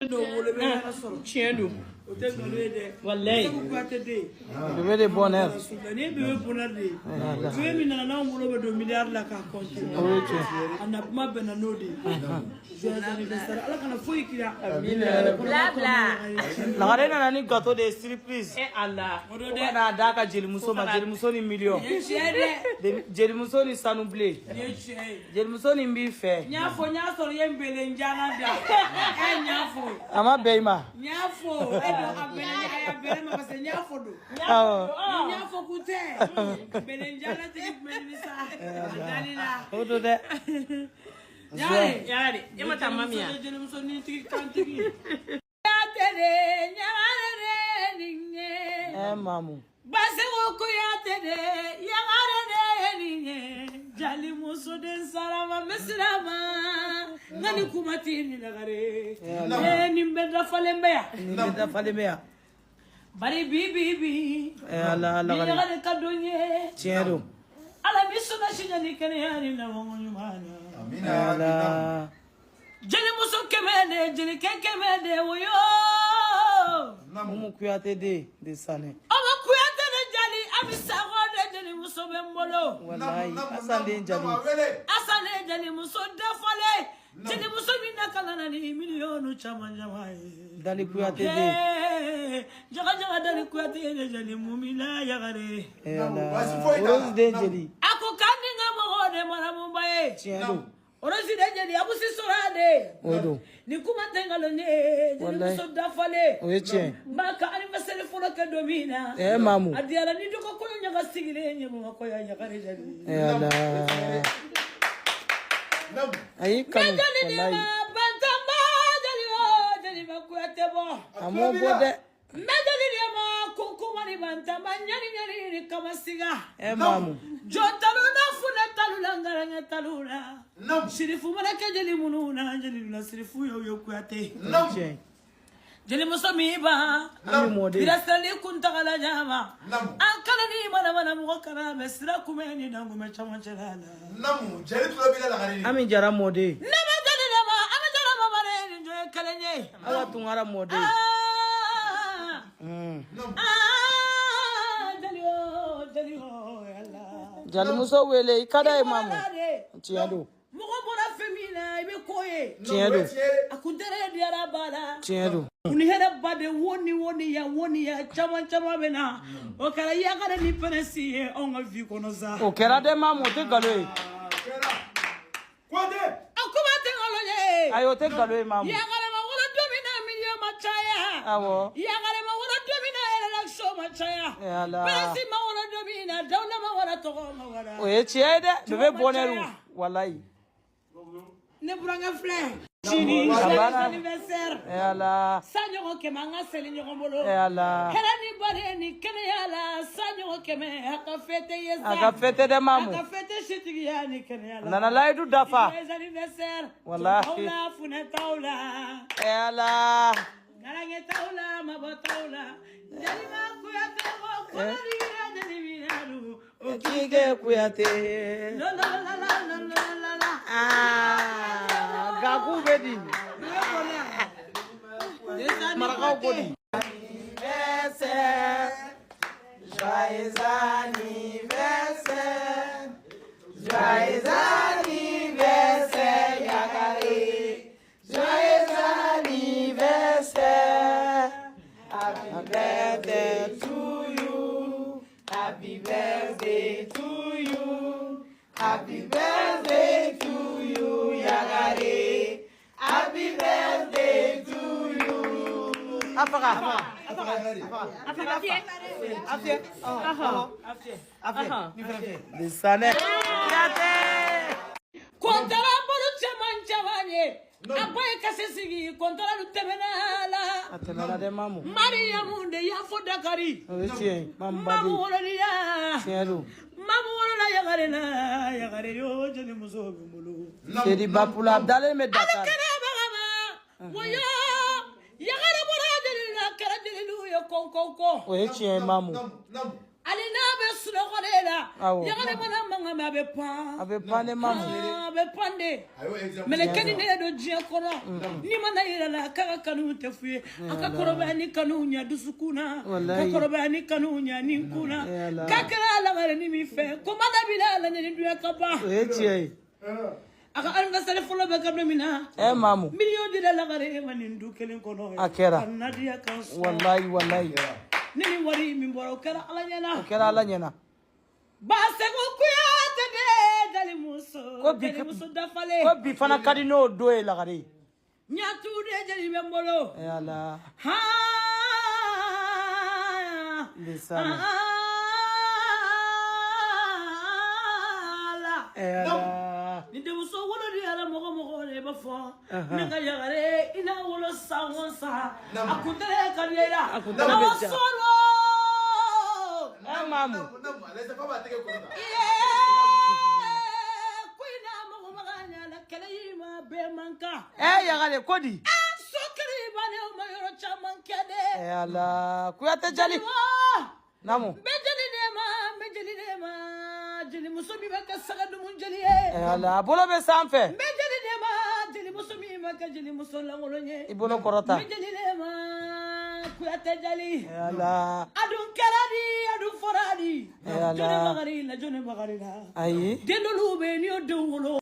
Dɔw wolo bɛ hɛrɛ sɔrɔ. Tiɲɛ don. O tɛ nkalon ye dɛ. Walayi. Segu Kuyate den. Bébé de bonheur. Nin ye bébé bonheur de ye. Bébé min nana n'anw bolo bɛ don miliyari la k'a compter. O ye tiɲɛ. A na kuma bɛnna n'o de ye. Joyeux anniversaire. Ala kana foyi k'i la. Bla bla. Lagare nana ni gâteau de ye surprise. E Ala. O don Ko dɛ. ka n'a d'a ka jelimuso ma, jelimuso ni miliyɔn. Nin ye tiɲɛ ye dɛ. Jelimuso ni sanu bilen. Nin ye tiɲɛ ye. Jelimuso ni n b'i fɛ. N y'a fɔ, n y'a sɔrɔ i ye n belen jana da. E n y'a fɔ. A ma bɛn i ma. N y'a fɔ. E don a bɛnna ne a bɛnna ma parce que n y'a fɔ don. Awɔ. N y'a fɔ k'u tɛ. Belen jana tigi tun bɛ nimisa. A dali la. O don dɛ. Yare. Yare, e ma taa mami ya? Jelimuso ni tigi kantigi. Kuyate de ɲagare de nin ye. Ɛ mamu. Basegu Kuyate de ɲagare de nin ye. Jalimuso den sarama misirama. Nka ni kuma tɛ ni lagare. Ee nin bɛɛ dafalen bɛ yan. Nin bɛɛ dafalen bɛ yan. Bari bi bi bi. Ɛ Ala Ni lagare. ɲagare ka don ye. Tiɲɛ don. Ala bi sɔnna siɲɛ ni kɛnɛya ni labanko ɲuman na. Ɛ Ala. Jelimuso 100 de jelikɛ 100 de woyo. Umu Kuyate den de Sanɛ. Awa Kuyate de jali a bɛ sakɔ de jelimuso bɛ n bolo. Walayi Asan den jali. Asan de jelimuso dafalen. Jelimuso min na ka na ni miliyɔn caman caman ye. Dali Kuyate den. Ee, jaga jaga Dali Kuyate de jeli mumina yagare. Ɛ Ala. Rose den jeli. A ko k'an ni ka mɔgɔw de maramuba ye. Tiɲɛ don. Rose de jeli abusi sɔrɔ de. O don. Ni kuma tɛ nkalon ye. Walayi. Jelimuso dafalen. O ye tiɲɛ ye. N b'a ka anniversaire fɔlɔ kɛ don min na. Ɛ mamu. A diyara ni dɔgɔ kɔɲɔ ɲaga sigilen ye Bamakɔ yan ɲagare jali. Ɛ Ala. A y'i N bɛ kanu. jeli de Walayi. ma Bantamba jeli o jeliba Kuyate bɔ. A m'o bɔ dɛ. N bɛ jeli de ma kunkuma ni Bantamba ɲani ɲani ni kamasiga. Ɛ mamu. Jɔn talu la funɛ talu la ngarange talu la. Sirifu mana kɛ jeli minnu na jeli la sirifu y'o ye Kuyate. O ye tiɲɛ ye. Jelimuso min ban. Ami mɔden. Birasirali kuntagala ɲama. An kana ni mana mana mɔgɔ kana mɛ sira kunbɛn ni dankunbɛn camancɛla la. Ami Jara mɔden. Ne bɛ jeli de ma an bɛ jara mamare ni jɔ ye kelen ye. Awa Tunkara mɔden. Aa aa jeli o jeli o yala. Jalimuso wele i ka d'a ye mamu. Ala de. Tiɲɛ don. Mɔgɔ bɔra fɛn min na i bɛ ko ye. Tiɲɛ don. A kun tɛrɛ diyara ba la. Tiɲɛ don. U ni hɛrɛ ba de wo ni wo ni ya wo ni ya caman caman bɛ na. O kɛra yakare ni pɛrɛnsi ye anw ka vie kɔnɔ sa. O kɛra dɛ mamu, o tɛ nkalon ye. A kuma tɛ nkalon ye. Ayi o tɛ nkalon ye mamu. Yakare ma wolo don min na miliyɔn ma caya. Awɔ. Yakare ma wolo don min na élection ma caya. Ɛ Ala. Pɛrɛnsi ma wolo don min na dawula ma wara tɔgɔ ma wara. O ye tiɲɛ ye dɛ. Bébé bonheur walayi. Ne burankɛ filɛ. Sini A joyeux banna. anniversaire. Ɛ Ala. San ɲɔgɔn 100 an ka seli ɲɔgɔn bolo. Ɛ Ala. Hɛrɛ ni bari ni kɛnɛya la san ɲɔgɔn 100 a ka fête ye sa. A ka fête dɛ A mamu. ka fête sitigiya ni kɛnɛya A la. nana layidu dafa. Joyeux anniversaire. Walahi. T'aw la funɛ t'aw la. Ɛ Ala. Garange t'aw la mabɔ t'aw la. Jalima Kuyate ko kɔnɔni yira jeli minanu. O kike Kuyate. La la la la la la la la. Aa gaku bɛ di. Marakaw ko di. Anniversaire. Joyeux anniversaire. Joyeux anniversaire Yakare. Joyeux anniversaire. Happy birthday to you. Happy birthday to you. Happy birthday to you, Yakare. Happy birthday to you. Afaga. Afiye. Aha. Lisanɛ. Kuyate. Kɔntara bolo caman caman ye. A ba ye kasi sigi kɔntara dun tɛmɛna la. A tɛmɛna dɛ mamu. Mariyamu de y'a fɔ Dakari. O ye tiɲɛ ye. Mamu Mamu baden. wolola. Tiɲɛ don. Mamu wolola yagare la yagare yo jelimuso bɛ n bolo. Seri Bapula a dalen bɛ Ale Dakar. kɛnɛ bagama. Woyo yagare bɔra jeli la kɛra jeliw ye kɔnkɔnkɔ. O ye tiɲɛ ye mamu. Ali n'a bɛ sunɔgɔ de la. Awɔ. Yagare mana mankan mɛn, a bɛ pan. A bɛ pan de, mamu. A bɛ pan de. A y'o exemple. Mɛlɛkɛni de don diɲɛ kɔnɔ n'i ma na yɛrɛ la k'a ka kanu tɛ f'u ye, a ka kɔrɔbaya ni kanu ɲɛ dusukun na, ka Walayi. kɔrɔbaya ni kanu ɲɛ ni kun na, Eh Ala. k'a kɛra lagare ni min fɛ ko ma dabila la ni dunya ka ban. O ye tiɲɛ ye. A ka anniversaire fɔlɔ bɛ ka don min na, Ɛ mamu. miliyɔn dira lagare ma nin du kelen kɔnɔ. A kɛra. Ka nadiya kan sɔrɔ. Walayi, walayi. Ni nin wari min bɔra, o kɛra Ala ɲɛna. O kɛra Ala ɲɛna. Basegu Kuyate de jalimuso. Ko bi Jalimuso dafalen. Ko bi fana ka di n'o don ye, lagare. Ɲatu de jeli bɛ n bolo. Ɛ Ala. Ha. Ndeysaan. Ala. Ɛ Ala. Ni denmuso wolo di ala mɔgɔ mɔgɔ de b'a fɔ ne ka yagare i n'a wolo san o san, a kuntɛlɛ ka di e la. A kuntɛlɛ bɛ Awa ja. sɔrɔ. Ɛ mamu. Namu, a lajɛ f'a b'a tɛgɛ kɔrɔta. Ko i n'a mago ma ka ɲa la, kɛlɛ y'i ma bɛɛ man kan. Ɛ yagare, ko di? So kelen bannen, o ma yɔrɔ caman kɛ dɛ. Ɛ Ala. Kuyate jali. Jeliba. Namu. N bɛ jeli de ma, n bɛ jeli de ma, jelimuso min bɛ kɛ sagadumu jeli ye. Ɛ Ala, a bolo bɛ sanfɛ. N bɛ jeli de ma, jelimuso min ma kɛ jelimuso lankolon ye. I bolo kɔrɔta. N bɛ jeli de ma, Kuyate jali. Ɛ Ala. A dun kɛra di, a dun fɔra di. Eh Ala. Jɔnni bagari la, jɔnni bagari la. Ayi. Den dɔw bɛ yen, n'i y'o denw wolo.